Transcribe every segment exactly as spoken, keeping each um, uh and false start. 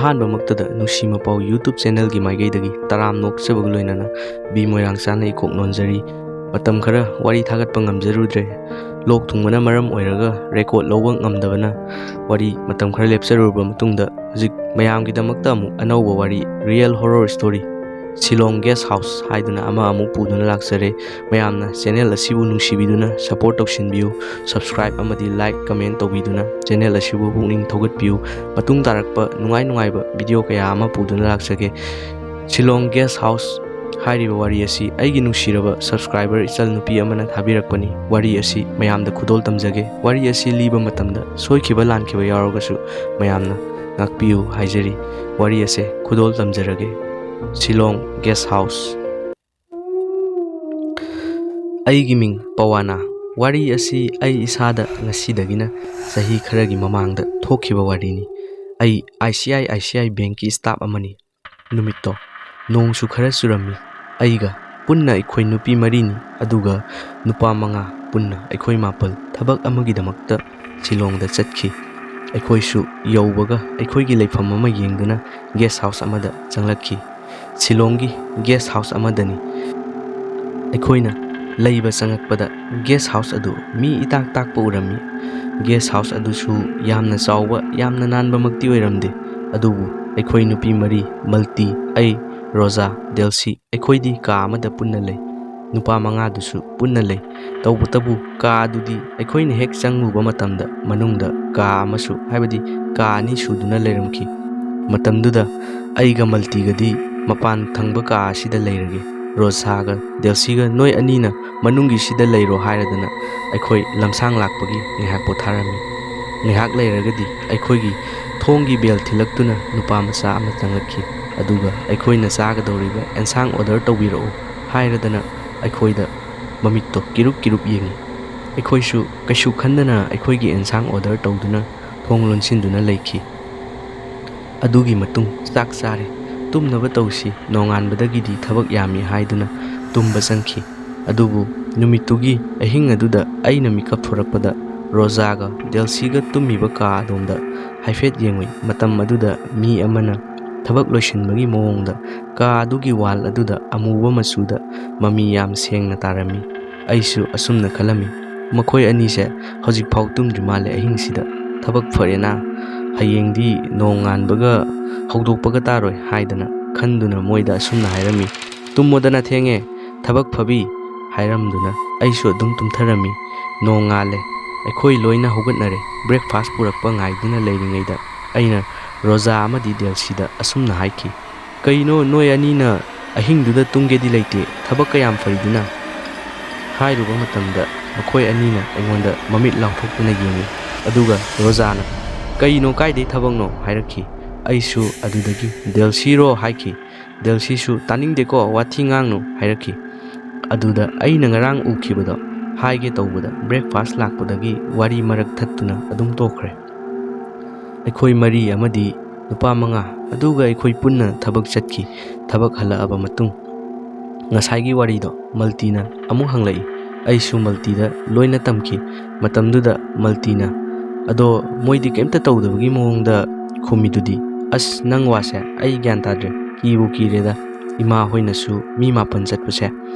ꯑꯍꯥꯟꯕꯃꯛꯇꯗ ꯅꯨꯡꯁꯤ ꯃꯄꯥꯎ YouTube channelꯒꯤ ꯃꯥꯏꯀꯩꯗꯒꯤ ꯇꯔꯥꯝꯅ ꯑꯣꯛꯆꯕꯒ ꯂꯣꯏꯅꯅ ꯕꯤ ꯃꯣꯏꯔꯥꯡꯆꯥꯅ ꯏꯀꯣꯛ ꯅꯣꯟꯖꯔꯤ꯫ ꯃꯇꯝ ꯈꯔ ꯋꯥꯔꯤ ꯊꯥꯒꯠꯄ ꯉꯝꯖꯔꯨꯗ꯭ꯔꯦ꯫ ꯂꯣꯛ ꯊꯨꯡꯕꯅ ꯃꯔꯝ ꯑꯣꯏꯔꯒ record ꯂꯧꯕ ꯉꯝꯗꯕꯅ ꯋꯥꯔꯤ ꯃꯇꯝ ꯈꯔ ꯂꯦꯞꯆꯔꯨꯔꯕ ꯃꯇꯨꯡꯗ ꯍꯧꯖꯤꯛ ꯃꯌꯥꯝꯒꯤꯗꯃꯛꯇ ꯑꯃꯨꯛ ꯑꯅꯧꯕ ꯋꯥꯔꯤ, real horror story, Shillong Guest House ꯍꯥꯏꯗꯨꯅ ꯑꯃ ꯑꯃꯨꯛ ꯄꯨꯗꯨꯅ ꯂꯥꯛꯆꯔꯦ꯫ ꯃꯌꯥꯝꯅ channel ꯑꯁꯤꯕꯨ ꯅꯨꯡꯁꯤꯕꯤꯗꯨꯅ support ꯇꯧꯁꯤꯟꯕꯤꯌꯨ꯫ Subscribe ꯑꯃꯗꯤ like, comment ꯇꯧꯕꯤꯗꯨꯅ channel ꯑꯁꯤꯕꯨ ꯄꯨꯛꯅꯤꯡ ꯊꯧꯒꯠꯄꯤꯌꯨ꯫ ꯃꯇꯨꯡ ꯇꯥꯔꯛꯄ ꯅꯨꯡꯉꯥꯏ ꯅꯨꯡꯉꯥꯏꯕ video ꯀꯌꯥ ꯑꯃ ꯄꯨꯗꯨꯅ ꯂꯥꯛꯆꯒꯦ꯫ Shillong Guest House ꯍꯥꯏꯔꯤꯕ ꯋꯥꯔꯤ ꯑꯁꯤ ꯑꯩꯒꯤ ꯅꯨꯡꯁꯤꯔꯕ subscriber ꯏꯆꯜ ꯅꯨꯄꯤ ꯑꯃꯅ ꯊꯥꯕꯤꯔꯛꯄꯅꯤ꯫ ꯋꯥꯔꯤ ꯑꯁꯤ ꯃꯌꯥꯝꯗ ꯈꯨꯗꯣꯜ ꯇꯝꯖꯒꯦ꯫ ꯋꯥꯔꯤ ꯑꯁꯤ ꯂꯤꯕ ꯃꯇꯝꯗ ꯁꯣꯏꯈꯤꯕ ꯂꯥꯟꯈꯤꯕ ꯌꯥꯎꯔꯒꯁꯨ ꯃꯌꯥꯝꯅ ꯉꯥꯛꯄꯤꯌꯨ ꯍꯥꯏꯖꯔꯤ꯫ ꯋꯥꯔꯤ ꯑꯁꯦ ꯈꯨꯗꯣꯜ ꯇꯝꯖꯔꯒꯦ꯫ Shillong Guest House꯫ ꯑꯩꯒꯤ ꯃꯤꯡ ꯄꯋꯥꯅꯥ꯫ ꯋꯥꯔꯤ ꯑꯁꯤ ꯑꯩ ꯏꯁꯥꯗ ꯉꯁꯤꯗꯒꯤꯅ ꯆꯍꯤ ꯈꯔꯒꯤ ꯃꯃꯥꯡꯗ ꯊꯣꯛꯈꯤꯕ ꯋꯥꯔꯤꯅꯤ꯫ ꯑꯩ I C I I C I Bankꯀꯤ staff ꯑꯃꯅꯤ꯫ ꯅꯨꯃꯤꯠꯇꯣ ꯅꯣꯡꯁꯨ ꯈꯔ ꯆꯨꯔꯝꯃꯤ꯫ ꯑꯩꯒ ꯄꯨꯟꯅ ꯑꯩꯈꯣꯏ ꯅꯨꯄꯤ ꯃꯔꯤꯅꯤ, ꯑꯗꯨꯒ ꯅꯨꯄꯥ ꯃꯉꯥ, ꯄꯨꯟꯅ ꯑꯩꯈꯣꯏ ꯃꯥꯄꯜ ꯊꯕꯛ ꯑꯃꯒꯤꯗꯃꯛꯇ ꯁꯤꯂꯣꯡꯗ ꯆꯠꯈꯤ꯫ ꯑꯩꯈꯣꯏꯁꯨ ꯌꯧꯕꯒ ꯑꯩꯈꯣꯏꯒꯤ ꯂꯩꯐꯝ ꯑꯃ ꯌꯦꯡꯗꯨꯅ guest house ꯑꯃꯗ ꯆꯪꯂꯛꯈꯤ꯫ ꯁꯤꯂꯣꯡꯒꯤ guest house ꯑꯃꯗꯅꯤ꯫ ꯑꯩꯈꯣꯏꯅ ꯂꯩꯕ ꯆꯪꯉꯛꯄꯗ guest house ꯑꯗꯨ ꯃꯤ ꯏꯇꯥꯛ ꯇꯥꯛꯄ ꯎꯔꯝꯃꯤ꯫ Guest house ꯑꯗꯨꯁꯨ ꯌꯥꯝꯅ ꯆꯥꯎꯕ, ꯌꯥꯝꯅ ꯅꯥꯟꯕꯃꯛꯇꯤ ꯑꯣꯏꯔꯝꯗꯦ, ꯑꯗꯨꯕꯨ ꯑꯩꯈꯣꯏ ꯅꯨꯄꯤ ꯃꯔꯤ, ꯃꯜꯇꯤ, ꯑꯩ, ꯔꯣꯖꯥ, ꯗꯦꯜꯁꯤ, ꯑꯩꯈꯣꯏꯗꯤ ꯀꯥ ꯑꯃꯗ ꯄꯨꯟꯅ ꯂꯩ꯫ ꯅꯨꯄꯥ ꯃꯉꯥꯗꯨꯁꯨ ꯄꯨꯟꯅ ꯂꯩ꯫ ꯇꯧꯕꯇꯕꯨ ꯀꯥ ꯑꯗꯨꯗꯤ ꯑꯩꯈꯣꯏꯅ ꯍꯦꯛ ꯆꯪꯂꯨꯕ ꯃꯇꯝꯗ ꯃꯅꯨꯡꯗ ꯀꯥ ꯑꯃꯁꯨ, ꯍꯥꯏꯕꯗꯤ ꯀꯥ ꯑꯅꯤ ꯁꯨꯗꯨꯅ ꯂꯩꯔꯝꯈꯤ꯫ ꯃꯇꯝꯗꯨꯗ ꯑꯩꯒ ꯃꯜꯇꯤꯒꯗꯤ ꯃꯄꯥꯟ ꯊꯪꯕ ꯀꯥ ꯑꯁꯤꯗ ꯂꯩꯔꯒꯦ, ꯔꯣꯖꯥꯒ ꯗꯦꯜꯁꯤꯒ ꯅꯣꯏ ꯑꯅꯤꯅ ꯃꯅꯨꯡꯒꯤꯁꯤꯗ ꯂꯩꯔꯣ ꯍꯥꯏꯔꯗꯅ ꯑꯩꯈꯣꯏ ꯂꯝꯁꯥꯡ ꯂꯥꯛꯄꯒꯤ ꯉꯥꯏꯍꯥꯛ ꯄꯣꯊꯥꯔꯝꯃꯤ꯫ ꯉꯥꯏꯍꯥꯛ ꯂꯩꯔꯒꯗꯤ ꯑꯩꯈꯣꯏꯒꯤ ꯊꯣꯡꯒꯤ bell ꯊꯤꯜꯂꯛꯇꯨꯅ ꯅꯨꯄꯥ ꯃꯆꯥ ꯑꯃ ꯆꯪꯂꯛꯈꯤ꯫ ꯑꯗꯨꯒ ꯑꯩꯈꯣꯏꯅ ꯆꯥꯒꯗꯧꯔꯤꯕ ꯑꯦꯟꯁꯥꯡ order ꯇꯧꯕꯤꯔꯛꯎ ꯍꯥꯏꯔꯗꯅ ꯑꯩꯈꯣꯏꯗ ꯃꯃꯤꯠꯇꯣ ꯀꯤꯔꯨꯞ ꯀꯤꯔꯨꯞ ꯌꯦꯡꯉꯤ꯫ ꯑꯩꯈꯣꯏꯁꯨ ꯀꯩꯁꯨ ꯈꯟꯗꯅ ꯑꯩꯈꯣꯏꯒꯤ ꯑꯦꯟꯁꯥꯡ order ꯇꯧꯗꯨꯅ ꯊꯣꯡ ꯂꯣꯟꯁꯤꯟꯗꯨꯅ ꯂꯩꯈꯤ꯫ ꯑꯗꯨꯒꯤ ꯃꯇꯨꯡ ꯆꯥꯛ ꯆꯥꯔꯦ, ꯇꯨꯝꯅꯕ ꯇꯧꯁꯤ, ꯅꯣꯡꯉꯥꯟꯕꯗꯒꯤꯗꯤ ꯊꯕꯛ ꯌꯥꯝꯃꯤ ꯍꯥꯏꯗꯨꯅ ꯇꯨꯝꯕ ꯆꯪꯈꯤ꯫ ꯑꯗꯨꯕꯨ ꯅꯨꯃꯤꯠꯇꯨꯒꯤ ꯑꯍꯤꯡ ꯑꯗꯨꯗ ꯑꯩꯅ ꯃꯤꯀꯞ ꯊꯣꯔꯛꯄꯗ ꯔꯣꯖꯥꯒ ꯗꯦꯜꯁꯤꯒ ꯇꯨꯝꯃꯤꯕ ꯀꯥ ꯑꯗꯣꯝꯗ ꯍꯥꯏꯐꯦꯠ ꯌꯦꯡꯉꯨꯏ꯫ ꯃꯇꯝ ꯑꯗꯨꯗ ꯃꯤ ꯑꯃꯅ ꯊꯕꯛ ꯂꯣꯏꯁꯤꯟꯕꯒꯤ ꯃꯑꯣꯡꯗ ꯀꯥ ꯑꯗꯨꯒꯤ ꯋꯥꯜ ꯑꯗꯨꯗ ꯑꯃꯨꯕ ꯃꯆꯨꯗ ꯃꯃꯤ ꯌꯥꯝ ꯁꯦꯡꯅ ꯇꯥꯔꯝꯃꯤ꯫ ꯑꯩꯁꯨ ꯑꯁꯨꯝꯅ ꯈꯜꯂꯝꯃꯤ, "ꯃꯈꯣꯏ ꯑꯅꯤꯁꯦ ꯍꯧꯖꯤꯛꯐꯥꯎ ꯇꯨꯝꯗ꯭ꯔꯤ ꯃꯥꯜꯂꯦ ꯑꯍꯤꯡꯁꯤꯗ꯫ ꯊꯕꯛ ꯐꯔꯦꯅ, ꯍꯌꯦꯡꯗꯤ ꯅꯣꯡ ꯉꯥꯟꯕꯒ ꯍꯧꯗꯣꯛꯄꯒ ꯇꯥꯔꯣꯏ" ꯍꯥꯏꯗꯅ ꯈꯟꯗꯨꯅ ꯃꯣꯏꯗ ꯑꯁꯨꯝꯅ ꯍꯥꯏꯔꯝꯃꯤ, "ꯇꯨꯝꯃꯣꯗꯅ, ꯊꯦꯡꯉꯦ, ꯊꯕꯛ ꯐꯕꯤ" ꯍꯥꯏꯔꯝꯗꯨꯅ ꯑꯩꯁꯨ ꯑꯗꯨꯝ ꯇꯨꯝꯊꯔꯝꯃꯤ꯫ ꯅꯣꯡ ꯉꯥꯜꯂꯦ꯫ ꯑꯩꯈꯣꯏ ꯂꯣꯏꯅ ꯍꯧꯒꯠꯅꯔꯦ꯫ ꯕ꯭ꯔꯦꯛꯐꯥꯁ ꯄꯨꯔꯛꯄ ꯉꯥꯏꯗꯨꯅ ꯂꯩꯔꯤꯉꯩꯗ ꯑꯩꯅ ꯔꯣꯖꯥ ꯑꯃꯗꯤ ꯗꯦꯜꯁꯤꯗ ꯑꯁꯨꯝꯅ ꯍꯥꯏꯈꯤ, "ꯀꯩꯅꯣ, ꯅꯣꯏ ꯑꯅꯤꯅ ꯑꯍꯤꯡꯗꯨꯗ ꯇꯨꯝꯒꯦꯗꯤ ꯂꯩꯇꯦ, ꯊꯕꯛ ꯀꯌꯥꯝ ꯐꯔꯤꯗꯨꯅ?" ꯍꯥꯏꯔꯨꯕ ꯃꯇꯝꯗ ꯃꯈꯣꯏ ꯑꯅꯤꯅ ꯑꯩꯉꯣꯟꯗ ꯃꯃꯤꯠ ꯂꯥꯎꯊꯣꯛꯇꯨꯅ ꯌꯦꯡꯉꯤ꯫ ꯑꯗꯨꯒ ꯔꯣꯖꯥꯅ, "ꯀꯩꯅꯣ, ꯀꯥꯏꯗꯩ ꯊꯕꯛꯅꯣ?" ꯍꯥꯏꯔꯛꯈꯤ꯫ ꯑꯩꯁꯨ ꯑꯗꯨꯗꯒꯤ, "ꯗꯦꯜꯁꯤꯔꯣ?" ꯍꯥꯏꯈꯤ꯫ ꯗꯦꯜꯁꯤꯁꯨ, "ꯇꯥꯅꯤꯡꯗꯦꯀꯣ, ꯋꯥꯊꯤ ꯉꯥꯡꯅꯨ" ꯍꯥꯏꯔꯛꯈꯤ꯫ ꯑꯗꯨꯗ ꯑꯩꯅ ꯉꯔꯥꯡ ꯎꯈꯤꯕꯗꯣ ꯍꯥꯏꯒꯦ ꯇꯧꯕꯗ ꯕ꯭ꯔꯦꯛꯐꯥꯁ ꯂꯥꯛꯄꯗꯒꯤ ꯋꯥꯔꯤ ꯃꯔꯛ ꯊꯠꯇꯨꯅ ꯑꯗꯨꯝ ꯇꯣꯛꯈ꯭ꯔꯦ꯫ ꯑꯩꯈꯣꯏ ꯃꯔꯤ ꯑꯃꯗꯤ ꯅꯨꯄꯥ ꯃꯉꯥ, ꯑꯗꯨꯒ ꯑꯩꯈꯣꯏ ꯄꯨꯟꯅ ꯊꯕꯛ ꯆꯠꯈꯤ꯫ ꯊꯕꯛ ꯍꯜꯂꯛꯑꯕ ꯃꯇꯨꯡ ꯉꯁꯥꯏꯒꯤ ꯋꯥꯔꯤꯗꯣ ꯃꯜꯇꯤꯅ ꯑꯃꯨꯛ ꯍꯪꯂꯛꯏ꯫ ꯑꯩꯁꯨ ꯃꯜꯇꯤꯗ ꯂꯣꯏꯅ ꯇꯝꯈꯤ꯫ ꯃꯇꯝꯗꯨꯗ ꯃꯜꯇꯤꯅ, "ꯑꯗꯣ ꯃꯣꯏꯗꯤ ꯀꯩꯝꯇ ꯇꯧꯗꯕꯒꯤ ꯃꯑꯣꯡꯗ ꯈꯨꯝꯃꯤꯗꯨꯗꯤ?" "ꯑꯁ, ꯅꯪ ꯋꯥꯁꯦ ꯑꯩ ꯒ꯭ꯌꯥꯟ ꯇꯥꯗ꯭ꯔꯦ꯫ ꯀꯤꯕꯨ ꯀꯤꯔꯦꯗ꯫ ꯏꯃꯥ ꯍꯣꯏꯅꯁꯨ ꯃꯤ ꯃꯥꯄꯟ ꯆꯠꯄꯁꯦ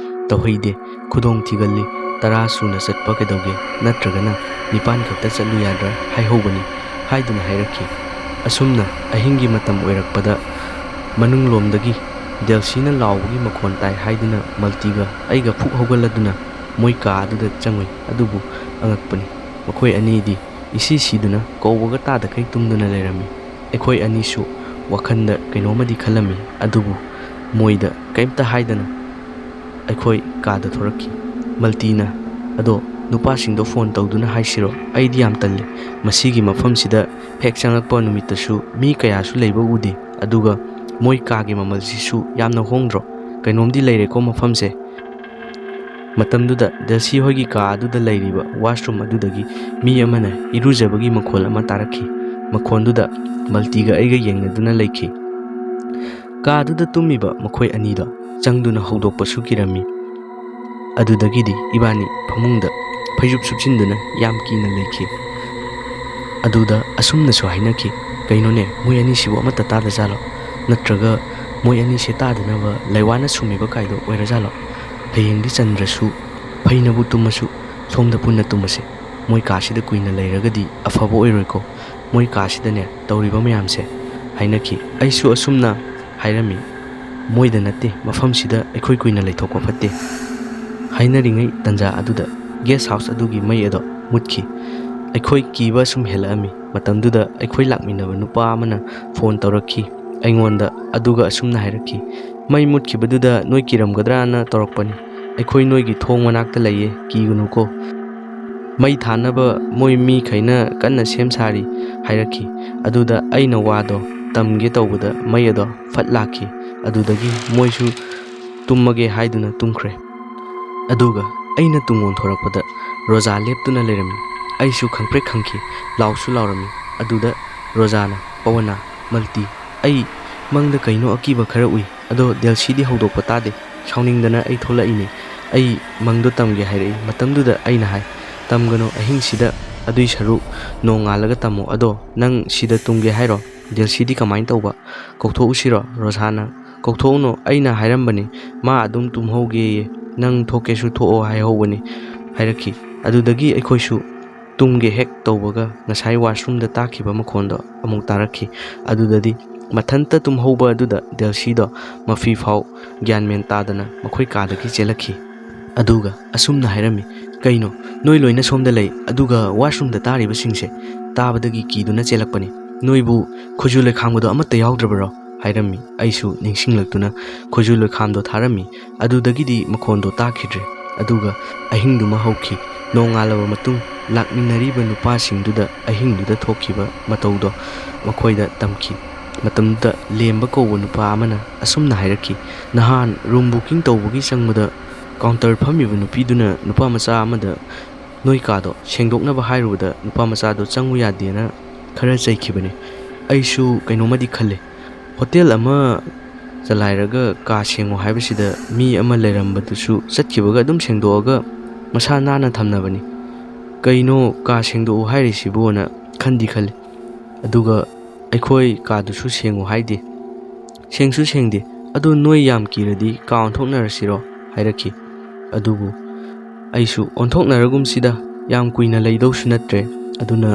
ꯇꯧꯍꯩꯗꯦ, ꯈꯨꯗꯣꯡ ꯊꯤꯒꯜꯂꯤ꯫ ꯇꯔꯥ ꯁꯨꯅ ꯆꯠꯄ ꯀꯩꯗꯧꯒꯦ? ꯅꯠꯇ꯭ꯔꯒꯅ ꯅꯤꯄꯥꯟ ꯈꯛꯇ ꯆꯠꯂꯨ ꯌꯥꯗ꯭ꯔꯥ ꯍꯥꯏꯍꯧꯕꯅꯤ" ꯍꯥꯏꯗꯨꯅ ꯍꯥꯏꯔꯛꯈꯤ꯫ ꯑꯁꯨꯝꯅ ꯑꯍꯤꯡꯒꯤ ꯃꯇꯝ ꯑꯣꯏꯔꯛꯄꯗ ꯃꯅꯨꯡꯂꯣꯝꯗꯒꯤ ꯗꯦꯜꯁꯤꯅ ꯂꯥꯎꯕꯒꯤ ꯃꯈꯣꯟ ꯇꯥꯏ ꯍꯥꯏꯗꯨꯅ ꯃꯜꯇꯤꯒ ꯑꯩꯒ ꯐꯨꯛ ꯍꯧꯒꯠꯂꯗꯨꯅ ꯃꯣꯏ ꯀꯥ ꯑꯗꯨꯗ ꯆꯪꯉꯨꯏ꯫ ꯑꯗꯨꯕꯨ ꯑꯉꯛꯄꯅꯤ, ꯃꯈꯣꯏ ꯑꯅꯤꯗꯤ ꯏꯁꯤ ꯁꯤꯗꯨꯅ ꯀꯧꯕꯒ ꯇꯥꯗꯈꯩ ꯇꯨꯝꯗꯨꯅ ꯂꯩꯔꯝꯃꯤ꯫ ꯑꯩꯈꯣꯏ ꯑꯅꯤꯁꯨ ꯋꯥꯈꯜꯗ ꯀꯩꯅꯣꯝꯃꯗꯤ ꯈꯜꯂꯝꯃꯤ, ꯑꯗꯨꯕꯨ ꯃꯣꯏꯗ ꯀꯔꯤꯝꯇ ꯍꯥꯏꯗꯅ ꯑꯩꯈꯣꯏ ꯀꯥꯗ ꯊꯣꯔꯛꯈꯤ꯫ ꯃꯜꯇꯤꯅ, "ꯑꯗꯣ ꯅꯨꯄꯥꯁꯤꯡꯗꯣ ꯐꯣꯟ ꯇꯧꯗꯨꯅ ꯍꯥꯏꯁꯤꯔꯣ? ꯑꯩꯗꯤ ꯌꯥꯝ ꯇꯜꯂꯤ꯫ ꯃꯁꯤꯒꯤ ꯃꯐꯝꯁꯤꯗ ꯍꯦꯛ ꯆꯪꯂꯛꯄ ꯅꯨꯃꯤꯠꯇꯁꯨ ꯃꯤ ꯀꯌꯥꯁꯨ ꯂꯩꯕ ꯎꯗꯦ, ꯑꯗꯨꯒ ꯃꯣꯏ ꯀꯥꯒꯤ ꯃꯃꯜꯁꯤꯁꯨ ꯌꯥꯝꯅ ꯍꯣꯡꯗ꯭ꯔꯣ? ꯀꯩꯅꯣꯝꯗꯤ ꯂꯩꯔꯦꯀꯣ ꯃꯐꯝꯁꯦ"꯫ ꯃꯇꯝꯗꯨꯗ ꯗꯦꯜꯁꯤ ꯍꯣꯏꯒꯤ ꯀꯥ ꯑꯗꯨꯗ ꯂꯩꯔꯤꯕ ꯋꯥꯁꯔꯨꯝ ꯑꯗꯨꯗꯒꯤ ꯃꯤ ꯑꯃꯅ ꯏꯔꯨꯖꯕꯒꯤ ꯃꯈꯣꯜ ꯑꯃ ꯇꯥꯔꯛꯈꯤ꯫ ꯃꯈꯣꯟꯗꯨꯗ ꯃꯜꯇꯤꯒ ꯑꯩꯒ ꯌꯦꯡꯅꯗꯨꯅ ꯂꯩꯈꯤ꯫ ꯀꯥꯗꯨꯗ ꯇꯨꯝꯃꯤꯕ ꯃꯈꯣꯏ ꯑꯅꯤꯗꯣ ꯆꯪꯗꯨꯅ ꯍꯧꯗꯣꯛꯄꯁꯨ ꯀꯤꯔꯝꯃꯤ꯫ ꯑꯗꯨꯗꯒꯤꯗꯤ ꯏꯕꯥꯅꯤ ꯐꯃꯨꯡꯗ ꯐꯩꯖꯨꯞ ꯁꯨꯞꯆꯤꯟꯗꯨꯅ ꯌꯥꯝ ꯀꯤꯅ ꯂꯩꯈꯤ꯫ ꯑꯗꯨꯗ ꯑꯁꯨꯝꯅꯁꯨ ꯍꯥꯏꯅꯈꯤ, "ꯀꯩꯅꯣꯅꯦ, ꯃꯣꯏ ꯑꯅꯤꯁꯤꯕꯨ ꯑꯃꯠꯇ ꯇꯥꯗꯖꯥꯠꯂꯣ? ꯅꯠꯇ꯭ꯔꯒ ꯃꯣꯏ ꯑꯅꯤꯁꯦ ꯇꯥꯗꯅꯕ ꯂꯥꯏꯋꯥꯅ ꯁꯨꯝꯃꯤꯕ ꯀꯥꯏꯗꯣ ꯑꯣꯏꯔꯖꯥꯠꯂꯣ? ꯍꯌꯦꯡꯗꯤ ꯆꯟꯗ꯭ꯔꯁꯨ, ꯐꯩꯅꯕꯨ ꯇꯨꯝꯃꯁꯨ, ꯁꯣꯝꯗ ꯄꯨꯟꯅ ꯇꯨꯝꯃꯁꯦ꯫ ꯃꯣꯏ ꯀꯥꯁꯤꯗ ꯀꯨꯏꯅ ꯂꯩꯔꯒꯗꯤ ꯑꯐꯕ ꯑꯣꯏꯔꯣꯏꯀꯣ꯫ ꯃꯣꯏ ꯀꯥꯁꯤꯗꯅꯦ ꯇꯧꯔꯤꯕ ꯃꯌꯥꯝꯁꯦ" ꯍꯥꯏꯅꯈꯤ꯫ ꯑꯩꯁꯨ ꯑꯁꯨꯝꯅ ꯍꯥꯏꯔꯝꯃꯤ, "ꯃꯣꯏꯗ ꯅꯠꯇꯦ, ꯃꯐꯝꯁꯤꯗ ꯑꯩꯈꯣꯏ ꯀꯨꯏꯅ ꯂꯩꯊꯣꯛꯄ ꯐꯠꯇꯦ"꯫ ꯍꯥꯏꯅꯔꯤꯉꯩ ꯇꯟꯖꯥ ꯑꯗꯨꯗ ꯒꯦꯁ ꯍꯥꯎꯁ ꯑꯗꯨꯒꯤ ꯃꯩ ꯑꯗꯣ ꯃꯨꯠꯈꯤ꯫ ꯑꯩꯈꯣꯏ ꯀꯤꯕ ꯁꯨꯝ ꯍꯦꯜꯂꯛꯑꯝꯃꯤ꯫ ꯃꯇꯝꯗꯨꯗ ꯑꯩꯈꯣꯏ ꯂꯥꯛꯃꯤꯟꯅꯕ ꯅꯨꯄꯥ ꯑꯃꯅ ꯐꯣꯟ ꯇꯧꯔꯛꯈꯤ ꯑꯩꯉꯣꯟꯗ, ꯑꯗꯨꯒ ꯑꯁꯨꯝꯅ ꯍꯥꯏꯔꯛꯈꯤ, "ꯃꯩ ꯃꯨꯠꯈꯤꯕꯗꯨꯗ ꯅꯣꯏ ꯀꯤꯔꯝꯒꯗ꯭ꯔꯥꯅ ꯇꯧꯔꯛꯄꯅꯤ꯫ ꯑꯩꯈꯣꯏ ꯅꯣꯏꯒꯤ ꯊꯣꯡ ꯃꯅꯥꯛꯇ ꯂꯩꯌꯦ, ꯀꯤꯒꯅꯨꯀꯣ꯫ ꯃꯩ ꯊꯥꯅꯕ ꯃꯣꯏ ꯃꯤꯈꯩꯅ ꯀꯟꯅ ꯁꯦꯝ ꯁꯥꯔꯤ" ꯍꯥꯏꯔꯛꯈꯤ꯫ ꯑꯗꯨꯗ ꯑꯩꯅ ꯋꯥꯗꯣ ꯇꯝꯒꯦ ꯇꯧꯕꯗ ꯃꯩ ꯑꯗꯣ ꯐꯠ ꯂꯥꯛꯈꯤ꯫ ꯑꯗꯨꯗꯒꯤ ꯃꯣꯏꯁꯨ ꯇꯨꯝꯃꯒꯦ ꯍꯥꯏꯗꯨꯅ ꯇꯨꯝꯈ꯭ꯔꯦ꯫ ꯑꯗꯨꯒ ꯑꯩꯅ ꯇꯨꯡ ꯑꯣꯟꯊꯣꯔꯛꯄꯗ ꯔꯣꯖꯥ ꯂꯦꯞꯇꯨꯅ ꯂꯩꯔꯝꯃꯤ꯫ ꯑꯩꯁꯨ ꯈꯪꯄ꯭ꯔꯦꯛ ꯈꯪꯈꯤ, ꯂꯥꯎꯁꯨ ꯂꯥꯎꯔꯝꯃꯤ꯫ ꯑꯗꯨꯗ ꯔꯣꯖꯥꯅ, "ꯄꯋꯅ, ꯃꯜꯇꯤ, ꯑꯩ ꯃꯪꯗ ꯀꯩꯅꯣ ꯑꯀꯤꯕ ꯈꯔ ꯎꯏ, ꯑꯗꯣ ꯗꯦꯜꯁꯤꯗꯤ ꯍꯧꯗꯣꯛꯄ ꯇꯥꯗꯦ꯫ ꯁꯥꯎꯅꯤꯡꯗꯅ ꯑꯩ ꯊꯣꯛꯂꯛꯏꯅꯦ꯫ ꯑꯩ ꯃꯪꯗꯣ ꯇꯝꯒꯦ" ꯍꯥꯏꯔꯛꯏ꯫ ꯃꯇꯝꯗꯨꯗ ꯑꯩꯅ ꯍꯥꯏ, "ꯇꯝꯒꯅꯨ, ꯑꯍꯤꯡꯁꯤꯗ, ꯑꯗꯨꯏ ꯁꯔꯨꯛ ꯅꯣꯡꯉꯥꯜꯂꯒ ꯇꯝꯃꯣ꯫ ꯑꯗꯣ ꯅꯪ ꯁꯤꯗ ꯇꯨꯝꯒꯦ ꯍꯥꯏꯔꯣ? ꯗꯦꯜꯁꯤꯗꯤ ꯀꯃꯥꯏꯅ ꯇꯧꯕ? ꯀꯧꯊꯣꯛꯎꯁꯤꯔꯣ?" ꯔꯣꯖꯥꯅ, "ꯀꯧꯊꯣꯛꯎꯅꯨ, ꯑꯩꯅ ꯍꯥꯏꯔꯝꯕꯅꯤ, ꯃꯥ ꯑꯗꯨꯝ ꯇꯨꯝꯍꯧꯒꯦꯌꯦ, ꯅꯪ ꯊꯣꯛꯀꯦꯁꯨ ꯊꯣꯛꯑꯣ ꯍꯥꯏꯍꯧꯕꯅꯤ" ꯍꯥꯏꯔꯛꯈꯤ꯫ ꯑꯗꯨꯗꯒꯤ ꯑꯩꯈꯣꯏꯁꯨ ꯇꯨꯝꯒꯦ ꯍꯦꯛ ꯇꯧꯕꯒ ꯉꯁꯥꯏ ꯋꯥꯁꯔꯨꯝꯗ ꯇꯥꯈꯤꯕ ꯃꯈꯣꯟꯗꯣ ꯑꯃꯨꯛ ꯇꯥꯔꯛꯈꯤ꯫ ꯑꯗꯨꯗꯗꯤ ꯃꯊꯟꯇ ꯇꯨꯝꯍꯧꯕ ꯑꯗꯨꯗ ꯗꯦꯜꯁꯤꯗꯣ ꯃꯐꯤ ꯐꯥꯎ ꯒ꯭ꯌꯥꯟ ꯃꯦꯟ ꯇꯥꯗꯅ ꯃꯈꯣꯏ ꯀꯥꯗꯒꯤ ꯆꯦꯜꯂꯛꯈꯤ꯫ ꯑꯗꯨꯒ ꯑꯁꯨꯝꯅ ꯍꯥꯏꯔꯝꯃꯤ, "ꯀꯩꯅꯣ, ꯅꯣꯏ ꯂꯣꯏꯅ ꯁꯣꯝꯗ ꯂꯩ, ꯑꯗꯨꯒ ꯋꯥꯁꯔꯨꯝꯗ ꯇꯥꯔꯤꯕꯁꯤꯡꯁꯦ?" "ꯇꯥꯕꯗꯒꯤ ꯀꯤꯗꯨꯅ ꯆꯦꯜꯂꯛꯄꯅꯤ꯫ ꯅꯣꯏꯕꯨ ꯈꯨꯖꯨ ꯂꯩꯈꯥꯝꯒꯗꯣ ꯑꯃꯠꯇ ꯌꯥꯎꯗ꯭ꯔꯕꯔꯣ?" ꯍꯥꯏꯔꯝꯃꯤ꯫ ꯑꯩꯁꯨ ꯅꯤꯡꯁꯤꯡꯂꯛꯇꯨꯅ ꯈꯨꯖꯨ ꯂꯩꯈꯥꯝꯗꯣ ꯊꯥꯔꯝꯃꯤ꯫ ꯑꯗꯨꯗꯒꯤꯗꯤ ꯃꯈꯣꯟꯗꯣ ꯇꯥꯈꯤꯗ꯭ꯔꯦ꯫ ꯑꯗꯨꯒ ꯑꯍꯤꯡꯗꯨꯃ ꯍꯧꯈꯤ꯫ ꯅꯣꯡꯉꯥꯜꯂꯕ ꯃꯇꯨꯡ ꯂꯥꯛꯃꯤꯟꯅꯔꯤꯕ ꯅꯨꯄꯥꯁꯤꯡꯗꯨꯗ ꯑꯍꯤꯡꯗꯨꯗ ꯊꯣꯛꯈꯤꯕ ꯃꯇꯧꯗꯣ ꯃꯈꯣꯏꯗ ꯇꯝꯈꯤ꯫ ꯃꯇꯝꯗꯨꯗ ꯂꯦꯝꯕ ꯀꯧꯕ ꯅꯨꯄꯥ ꯑꯃꯅ ꯑꯁꯨꯝꯅ ꯍꯥꯏꯔꯛꯈꯤ, "ꯅꯍꯥꯟ ꯔꯨꯝ ꯕꯨꯀꯤꯡ ꯇꯧꯕꯒꯤ ꯆꯪꯕꯗ ꯀꯥꯎꯟꯇꯔ ꯐꯝꯃꯤꯕ ꯅꯨꯄꯤꯗꯨꯅ ꯅꯨꯄꯥ ꯃꯆꯥ ꯑꯃꯗ ꯅꯣꯏ ꯀꯥꯗꯣ ꯁꯦꯡꯗꯣꯛꯅꯕ ꯍꯥꯏꯔꯨꯕꯗ ꯅꯨꯄꯥ ꯃꯆꯥꯗꯣ ꯆꯪꯉꯨ ꯌꯥꯗꯦꯅ ꯈꯔ ꯆꯩꯈꯤꯕꯅꯦ꯫ ꯑꯩꯁꯨ ꯀꯩꯅꯣꯝꯃꯗꯤ ꯈꯜꯂꯦ꯫ ꯍꯣꯇꯦꯜ ꯑꯃ ꯆꯂꯥꯏꯔꯒ ꯀꯥ ꯁꯦꯡꯉꯣ ꯍꯥꯏꯕꯁꯤꯗ ꯃꯤ ꯑꯃ ꯂꯩꯔꯝꯕꯗꯨꯁꯨ ꯆꯠꯈꯤꯕꯒ ꯑꯗꯨꯝ ꯁꯦꯡꯗꯣꯛꯑꯒ ꯃꯁꯥ ꯅꯥꯟꯅ ꯊꯝꯅꯕꯅꯤ꯫ "ꯀꯩꯅꯣ ꯀꯥ ꯁꯦꯡꯗꯣꯛꯎ ꯍꯥꯏꯔꯤꯁꯤꯕꯣꯅ" ꯈꯟꯗꯤ ꯈꯜꯂꯤ꯫ ꯑꯗꯨꯒ "ꯑꯩꯈꯣꯏ ꯀꯥꯗꯨꯁꯨ ꯁꯦꯡꯉꯨ ꯍꯥꯏꯗꯦ, ꯁꯦꯡꯁꯨ ꯁꯦꯡꯗꯦ, ꯑꯗꯨ ꯅꯣꯏ ꯌꯥꯝ ꯀꯤꯔꯗꯤ ꯀꯥ ꯑꯣꯟꯊꯣꯛꯅꯔꯁꯤꯔꯣ?" ꯍꯥꯏꯔꯛꯈꯤ꯫ ꯑꯗꯨꯕꯨ ꯑꯩꯁꯨ "ꯑꯣꯟꯊꯣꯛꯅꯔꯒꯨꯝꯁꯤꯗ, ꯌꯥꯝ ꯀꯨꯏꯅ ꯂꯩꯗꯧꯁꯨ ꯅꯠꯇ꯭ꯔꯦ, ꯑꯗꯨꯅ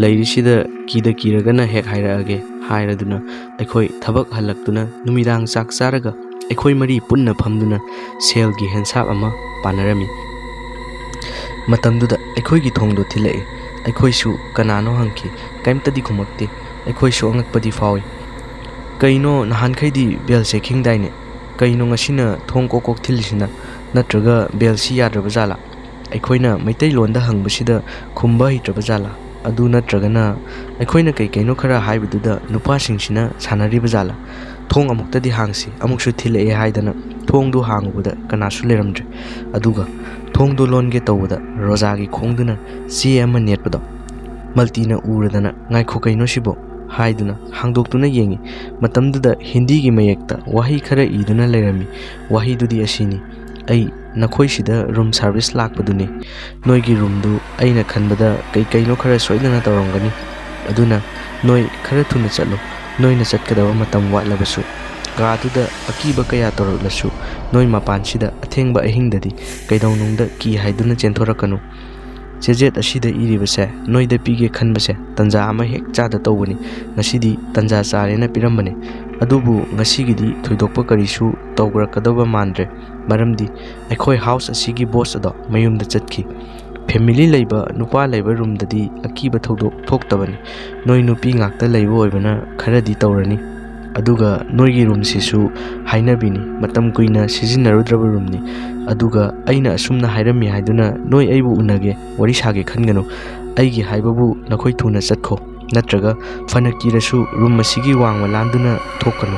ꯂꯩꯔꯤꯁꯤꯗ ꯀꯤꯗ ꯀꯤꯔꯒꯅ ꯍꯦꯛ ꯍꯥꯏꯔꯛꯑꯒꯦ" ꯍꯥꯏꯔꯗꯨꯅ ꯑꯩꯈꯣꯏ ꯊꯕꯛ ꯍꯜꯂꯛꯇꯨꯅ ꯅꯨꯃꯤꯗꯥꯡ ꯆꯥꯛ ꯆꯥꯔꯒ ꯑꯩꯈꯣꯏ ꯃꯔꯤ ꯄꯨꯟꯅ ꯐꯝꯗꯨꯅ ꯁꯦꯜꯒꯤ ꯍꯦꯟꯁꯥꯞ ꯑꯃ ꯄꯥꯅꯔꯝꯃꯤ꯫ ꯃꯇꯝꯗꯨꯗ ꯑꯩꯈꯣꯏꯒꯤ ꯊꯣꯡꯗꯣ ꯊꯤꯜꯂꯛꯏ꯫ ꯑꯩꯈꯣꯏꯁꯨ "ꯀꯅꯥꯅꯣ?" ꯍꯪꯈꯤ꯫ ꯀꯔꯤꯝꯇꯗꯤ ꯈꯨꯝꯃꯛꯇꯦ꯫ ꯑꯩꯈꯣꯏꯁꯨ ꯑꯉꯛꯄꯗꯤ ꯐꯥꯎꯏ꯫ "ꯀꯩꯅꯣ, ꯅꯍꯥꯟꯈꯩꯗꯤ ꯕꯦꯜꯁꯦ ꯈꯤꯡꯗꯥꯏꯅꯦ? ꯀꯩꯅꯣ ꯉꯁꯤꯅ ꯊꯣꯡ ꯀꯣꯛ ꯀꯣꯛ ꯊꯤꯜꯂꯤꯁꯤꯅ? ꯅꯠꯇ꯭ꯔꯒ ꯕꯦꯜꯁꯤ ꯌꯥꯗ꯭ꯔꯕ ꯖꯥꯠꯂꯥ?" ꯑꯩꯈꯣꯏꯅ ꯃꯩꯇꯩꯂꯣꯟꯗ ꯍꯪꯕꯁꯤꯗ ꯈꯨꯝꯕ ꯍꯩꯇ꯭ꯔꯕ ꯖꯥꯠꯂꯥ? ꯑꯗꯨ ꯅꯠꯇ꯭ꯔꯒꯅ ꯑꯩꯈꯣꯏꯅ ꯀꯩ ꯀꯩꯅꯣ ꯈꯔ ꯍꯥꯏꯕꯗꯨꯗ ꯅꯨꯄꯥꯁꯤꯡꯁꯤꯅ ꯁꯥꯟꯅꯔꯤꯕ ꯖꯥꯠꯂꯥ? "ꯊꯣꯡ ꯑꯃꯨꯛꯇꯗꯤ ꯍꯥꯡꯁꯤ, ꯑꯃꯨꯛꯁꯨ ꯊꯤꯜꯂꯛꯑꯦ" ꯍꯥꯏꯗꯅ ꯊꯣꯡꯗꯨ ꯍꯥꯡꯉꯨꯕꯗ ꯀꯅꯥꯁꯨ ꯂꯩꯔꯝꯗ꯭ꯔꯦ꯫ ꯑꯗꯨꯒ ꯊꯣꯡꯗꯨ ꯂꯣꯟꯒꯦ ꯇꯧꯕꯗ ꯔꯣꯖꯥꯒꯤ ꯈꯣꯡꯗꯨꯅ ꯆꯦ ꯑꯃ ꯅꯦꯠꯄꯗꯣ ꯃꯜꯇꯤꯅ ꯎꯔꯗꯅ "ꯉꯥꯏꯈꯣ, ꯀꯩꯅꯣ ꯁꯤꯕꯣ?" ꯍꯥꯏꯗꯨꯅ ꯍꯥꯡꯗꯣꯛꯇꯨꯅ ꯌꯦꯡꯉꯤ꯫ ꯃꯇꯝꯗꯨꯗ ꯍꯤꯟꯗꯤꯒꯤ ꯃꯌꯦꯛꯇ ꯋꯥꯍꯩ ꯈꯔ ꯏꯗꯨꯅ ꯂꯩꯔꯝꯃꯤ꯫ ꯋꯥꯍꯩꯗꯨꯗꯤ ꯑꯁꯤꯅꯤ: "ꯑꯩ ꯅꯈꯣꯏꯁꯤꯗ ꯔꯨꯝ ꯁꯥꯔꯚꯤꯁ ꯂꯥꯛꯄꯗꯨꯅꯤ꯫ ꯅꯣꯏꯒꯤ ꯔꯨꯝꯗꯨ ꯑꯩꯅ ꯈꯟꯕꯗ ꯀꯩ ꯀꯩꯅꯣ ꯈꯔ ꯁꯣꯏꯗꯅ ꯇꯧꯔꯝꯒꯅꯤ꯫ ꯑꯗꯨꯅ ꯅꯣꯏ ꯈꯔ ꯊꯨꯅ ꯆꯠꯂꯨ꯫ ꯅꯣꯏꯅ ꯆꯠꯀꯗꯕ ꯃꯇꯝ ꯋꯥꯠꯂꯕꯁꯨ, ꯀꯥꯗꯨꯗ ꯑꯀꯤꯕ ꯀꯌꯥ ꯇꯧꯔꯛꯂꯁꯨ, ꯅꯣꯏ ꯃꯄꯥꯟꯁꯤꯗ ꯑꯊꯦꯡꯕ ꯑꯍꯤꯡꯗꯗꯤ ꯀꯩꯗꯧꯅꯨꯡꯗ ꯀꯤ ꯍꯥꯏꯗꯨꯅ ꯆꯦꯟꯊꯣꯔꯛꯀꯅꯨ꯫ ꯆꯦꯖꯦꯠ ꯑꯁꯤꯗ ꯏꯔꯤꯕꯁꯦ ꯅꯣꯏꯗ ꯄꯤꯒꯦ ꯈꯟꯕꯁꯦ ꯇꯟꯖꯥ ꯑꯃ ꯍꯦꯛ ꯆꯥꯗ ꯇꯧꯕꯅꯤ꯫ ꯉꯁꯤꯗꯤ ꯇꯟꯖꯥ ꯆꯥꯔꯦꯅ ꯄꯤꯔꯝꯕꯅꯦ꯫ ꯑꯗꯨꯕꯨ ꯉꯁꯤꯒꯤꯗꯤ ꯊꯣꯏꯗꯣꯛꯄ ꯀꯔꯤꯁꯨ ꯇꯧꯔꯛꯀꯗꯕ ꯃꯥꯟꯗ꯭ꯔꯦ, ꯃꯔꯝꯗꯤ ꯑꯩꯈꯣꯏ ꯍꯥꯎꯁ ꯑꯁꯤꯒꯤ ꯕꯣꯁ ꯑꯗꯣ ꯃꯌꯨꯝꯗ ꯆꯠꯈꯤ꯫ ꯐꯦꯃꯤꯂꯤ ꯂꯩꯕ, ꯅꯨꯄꯥ ꯂꯩꯕ ꯔꯨꯝꯗꯗꯤ ꯑꯀꯤꯕ ꯊꯧꯗꯣꯛ ꯊꯣꯛꯇꯕꯅꯤ꯫ ꯅꯣꯏ ꯅꯨꯄꯤ ꯉꯥꯛꯇ ꯂꯩꯕ ꯑꯣꯏꯕꯅ ꯈꯔꯗꯤ ꯇꯧꯔꯅꯤ꯫ ꯑꯗꯨꯒ ꯅꯣꯏꯒꯤ ꯔꯨꯝꯁꯤꯁꯨ ꯍꯥꯏꯅꯕꯤꯅꯤ, ꯃꯇꯝ ꯀꯨꯏꯅ ꯁꯤꯖꯤꯟꯅꯔꯨꯗ꯭ꯔꯕ ꯔꯨꯝꯅꯤ꯫ ꯑꯗꯨꯒ ꯑꯩꯅ ꯑꯁꯨꯝꯅ ꯍꯥꯏꯔꯝꯃꯤ ꯍꯥꯏꯗꯨꯅ ꯅꯣꯏ ꯑꯩꯕꯨ ꯎꯅꯒꯦ, ꯋꯥꯔꯤ ꯁꯥꯒꯦ ꯈꯟꯒꯅꯨ꯫ ꯑꯩꯒꯤ ꯍꯥꯏꯕꯕꯨ ꯅꯈꯣꯏ ꯊꯨꯅ ꯆꯠꯈꯣ, ꯅꯠꯇ꯭ꯔꯒ ꯐꯅ ꯀꯤꯔꯁꯨ ꯔꯨꯝ ꯑꯁꯤꯒꯤ ꯋꯥꯡꯃ ꯂꯥꯟꯗꯨꯅ ꯊꯣꯛꯀꯅꯨ꯫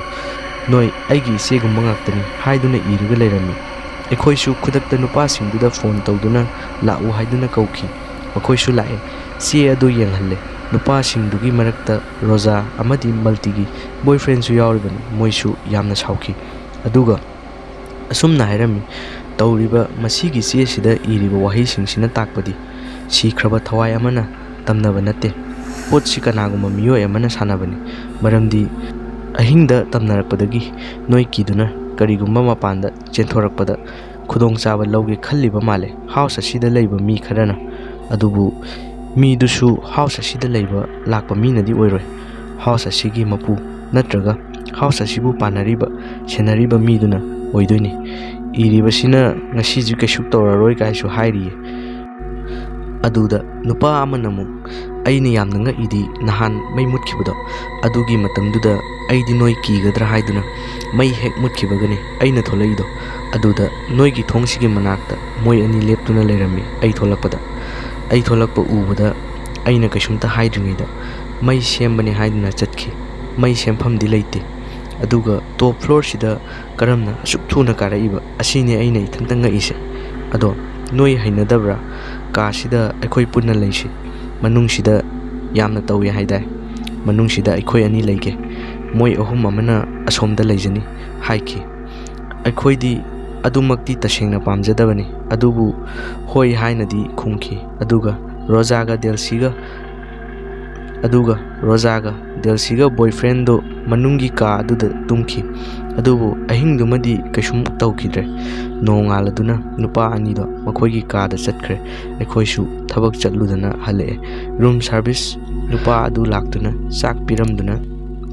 ꯅꯣꯏ ꯑꯩꯒꯤ ꯏꯆꯦꯒꯨꯝꯕ ꯉꯥꯛꯇꯅꯤ" ꯍꯥꯏꯗꯨꯅ ꯏꯔꯒ ꯂꯩꯔꯝꯃꯤ꯫ ꯑꯩꯈꯣꯏꯁꯨ ꯈꯨꯗꯛꯇ ꯅꯨꯄꯥꯁꯤꯡꯗꯨꯗ ꯐꯣꯟ ꯇꯧꯗꯨꯅ "ꯂꯥꯛꯎ" ꯍꯥꯏꯗꯨꯅ ꯀꯧꯈꯤ꯫ ꯃꯈꯣꯏꯁꯨ ꯂꯥꯛꯑꯦ꯫ ꯆꯦ ꯑꯗꯨ ꯌꯦꯡꯍꯜꯂꯦ꯫ ꯅꯨꯄꯥꯁꯤꯡꯗꯨꯒꯤ ꯃꯔꯛꯇ ꯔꯣꯖꯥ ꯑꯃꯗꯤ ꯃꯜꯇꯤꯒꯤ ꯕꯣꯏꯐ꯭ꯔꯦꯟꯁꯨ ꯌꯥꯎꯔꯤꯕꯅꯤ꯫ ꯃꯣꯏꯁꯨ ꯌꯥꯝꯅ ꯁꯥꯎꯈꯤ꯫ ꯑꯗꯨꯒ ꯑꯁꯨꯝꯅ ꯍꯥꯏꯔꯝꯃꯤ: ꯇꯧꯔꯤꯕ ꯃꯁꯤꯒꯤ ꯆꯦꯁꯤꯗ ꯏꯔꯤꯕ ꯋꯥꯍꯩꯁꯤꯡꯁꯤꯅ ꯇꯥꯛꯄꯗꯤ ꯁꯤꯈ꯭ꯔꯕ ꯊꯋꯥꯏ ꯑꯃꯅ ꯇꯝꯅꯕ ꯅꯠꯇꯦ꯫ ꯄꯣꯠꯁꯤ ꯀꯅꯥꯒꯨꯝꯕ ꯃꯤꯑꯣꯏ ꯑꯃꯅ ꯁꯥꯟꯅꯕꯅꯤ꯫ ꯃꯔꯝꯗꯤ ꯑꯍꯤꯡꯗ ꯇꯝꯅꯔꯛꯄꯗꯒꯤ ꯅꯣꯏ ꯀꯤꯗꯨꯅ ꯀꯔꯤꯒꯨꯝꯕ ꯃꯄꯥꯟꯗ ꯆꯦꯟꯊꯣꯔꯛꯄꯗ ꯈꯨꯗꯣꯡꯆꯥꯕ ꯂꯧꯒꯦ ꯈꯜꯂꯤꯕ ꯃꯥꯜꯂꯦ ꯍꯥꯎꯁ ꯑꯁꯤꯗ ꯂꯩꯕ ꯃꯤ ꯈꯔꯅ꯫ ꯑꯗꯨꯕꯨ ꯃꯤꯗꯨꯁꯨ ꯍꯥꯎꯁ ꯑꯁꯤꯗ ꯂꯩꯕ ꯂꯥꯛꯄ ꯃꯤꯅꯗꯤ ꯑꯣꯏꯔꯣꯏ꯫ ꯍꯥꯎꯁ ꯑꯁꯤꯒꯤ ꯃꯄꯨ ꯅꯠꯇ꯭ꯔꯒ ꯍꯥꯎꯁ ꯑꯁꯤꯕꯨ ꯄꯥꯟꯅꯔꯤꯕ, ꯁꯦꯟꯅꯔꯤꯕ ꯃꯤꯗꯨꯅ ꯑꯣꯏꯗꯣꯏꯅꯤ꯫ ꯏꯔꯤꯕꯁꯤꯅ ꯉꯁꯤꯁꯨ ꯀꯩꯁꯨ ꯇꯧꯔꯔꯣꯏ ꯀꯥꯏꯁꯨ ꯍꯥꯏꯔꯤꯌꯦ꯫ ꯑꯗꯨꯗ ꯅꯨꯄꯥ ꯑꯃꯅ ꯑꯃꯨꯛ, "ꯑꯩꯅ ꯌꯥꯝꯅ ꯉꯛꯏꯗꯤ ꯅꯍꯥꯟ ꯃꯩ ꯃꯨꯠꯈꯤꯕꯗꯣ, ꯑꯗꯨꯒꯤ ꯃꯇꯝꯗꯨꯗ ꯑꯩꯗꯤ ꯅꯣꯏ ꯀꯤꯒꯗ꯭ꯔꯥ ꯍꯥꯏꯗꯨꯅ ꯃꯩ ꯍꯦꯛ ꯃꯨꯠꯈꯤꯕꯒꯅꯤ ꯑꯩꯅ ꯊꯣꯛꯂꯛꯏꯗꯣ꯫ ꯑꯗꯨꯗ ꯅꯣꯏꯒꯤ ꯊꯣꯡꯁꯤꯒꯤ ꯃꯅꯥꯛꯇ ꯃꯣꯏ ꯑꯅꯤ ꯂꯦꯞꯇꯨꯅ ꯂꯩꯔꯝꯃꯤ꯫ ꯑꯩ ꯊꯣꯛꯂꯛꯄꯗ, ꯑꯩ ꯊꯣꯛꯂꯛꯄ ꯎꯕꯗ ꯑꯩꯅ ꯀꯩꯁꯨꯝꯇ ꯍꯥꯏꯗ꯭ꯔꯤꯉꯩꯗ ꯃꯩ ꯁꯦꯝꯕꯅꯦ ꯍꯥꯏꯗꯨꯅ ꯆꯠꯈꯤ꯫ ꯃꯩ ꯁꯦꯝꯐꯝꯗꯤ ꯂꯩꯇꯦ꯫ ꯑꯗꯨꯒ ꯇꯣꯞ ꯐ꯭ꯂꯣꯔꯁꯤꯗ ꯀꯔꯝꯅ ꯑꯁꯨꯛ ꯊꯨꯅ ꯀꯥꯔꯛꯏꯕ? ꯑꯁꯤꯅꯤ ꯑꯩꯅ ꯏꯊꯟꯇ ꯉꯛꯏꯁꯦ꯫ ꯑꯗꯣ ꯅꯣꯏ ꯍꯩꯅꯗꯕ꯭ꯔꯥ? ꯀꯥꯁꯤꯗ ꯑꯩꯈꯣꯏ ꯄꯨꯟꯅ ꯂꯩꯁꯤ꯫ ꯃꯅꯨꯡꯁꯤꯗ ꯌꯥꯝꯅ ꯇꯧꯏ ꯍꯥꯏꯗꯥꯏ? ꯃꯅꯨꯡꯁꯤꯗ ꯑꯩꯈꯣꯏ ꯑꯅꯤ ꯂꯩꯒꯦ꯫ ꯃꯣꯏ ꯑꯍꯨꯝ ꯑꯃꯅ ꯑꯁꯣꯝꯗ ꯂꯩꯖꯅꯤ" ꯍꯥꯏꯈꯤ꯫ ꯑꯩꯈꯣꯏꯗꯤ ꯑꯗꯨꯃꯛꯇꯤ ꯇꯁꯦꯡꯅ ꯄꯥꯝꯖꯗꯕꯅꯤ, ꯑꯗꯨꯕꯨ ꯍꯣꯏ ꯍꯥꯏꯅꯗꯤ ꯈꯨꯝꯈꯤ꯫ ꯑꯗꯨꯒ ꯔꯣꯖꯥꯒ ꯗꯦꯜꯁꯤꯒ ꯑꯗꯨꯒ ꯔꯣꯖꯥꯒ ꯗꯦꯜꯁꯤꯒ ꯕꯣꯏꯐ꯭ꯔꯦꯟꯗꯣ ꯃꯅꯨꯡꯒꯤ ꯀꯥ ꯑꯗꯨꯗ ꯇꯨꯝꯈꯤ꯫ ꯑꯗꯨꯕꯨ ꯑꯍꯤꯡꯗꯨꯃꯗꯤ ꯀꯩꯁꯨꯝ ꯇꯧꯈꯤꯗ꯭ꯔꯦ꯫ ꯅꯣꯡꯉꯥꯜꯂꯗꯨꯅ ꯅꯨꯄꯥ ꯑꯅꯤꯗꯣ ꯃꯈꯣꯏꯒꯤ ꯀꯥꯗ ꯆꯠꯈ꯭ꯔꯦ꯫ ꯑꯩꯈꯣꯏꯁꯨ ꯊꯕꯛ ꯆꯠꯂꯨꯗꯅ ꯍꯜꯂꯛꯑꯦ꯫ ꯔꯨꯝ ꯁꯥꯔꯚꯤꯁ ꯅꯨꯄꯥ ꯑꯗꯨ ꯂꯥꯛꯇꯨꯅ ꯆꯥꯛ ꯄꯤꯔꯝꯗꯨꯅ